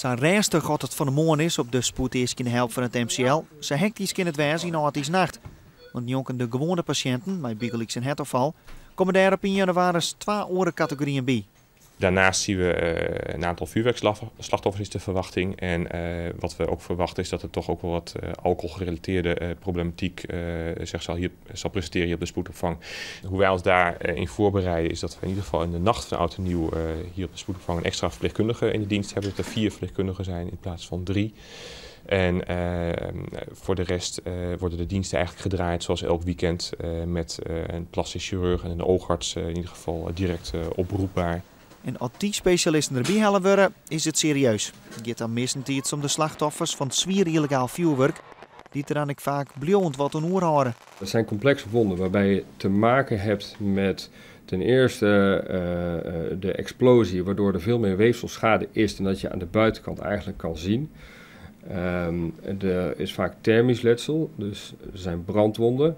Sa rêstich as it fan 'e moarn is op de spoedeaskjende help fan it MCL, sa hektysk kin it wêze yn âldjiersnacht. Want njonken de gewoane pasjinten, mei bygelyks in hertoanfal, komme dêr op ien jannewaris twa oare kategoryen by. Daarnaast zien we een aantal vuurwerkslachtoffers is de verwachting. En wat we ook verwachten is dat er toch ook wel wat alcoholgerelateerde problematiek zich zal presenteren hier op de spoedopvang. Hoe wij ons daarin voorbereiden is dat we in ieder geval in de nacht van oud en nieuw hier op de spoedopvang een extra verpleegkundige in de dienst hebben. Dat er 4 verpleegkundigen zijn in plaats van 3. En voor de rest worden de diensten eigenlijk gedraaid zoals elk weekend met een plastisch chirurg en een oogarts in ieder geval direct oproepbaar. En as dy spesjalisten derby helle wurde, is it serieus. It giet dan meastentiids om de slachtoffers fan swier yllegaal fjoerwurk, dy't der dan ek faak bliuwend wat oan oerhâlde. Dat zijn complexe wonden waarbij je te maken hebt met ten eerste de explosie, waardoor er veel meer weefselschade is dan dat je aan de buitenkant eigenlijk kan zien. Er is vaak thermisch letsel, dus er zijn brandwonden,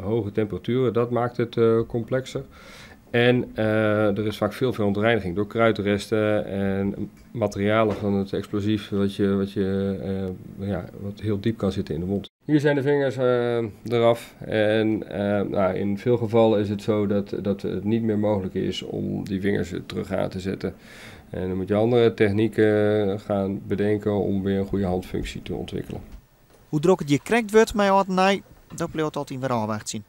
hoge temperaturen, dat maakt het complexer. En er is vaak veel verontreiniging door kruidresten en materialen van het explosief wat heel diep kan zitten in de wond. Hier zijn de vingers eraf en in veel gevallen is het zo dat het niet meer mogelijk is om die vingers terug aan te zetten. En dan moet je andere technieken gaan bedenken om weer een goede handfunctie te ontwikkelen. Hoe drok it hjir krekt wurdt mei âld en nij, dat bliuwt altyd wer ôfwachtsjen.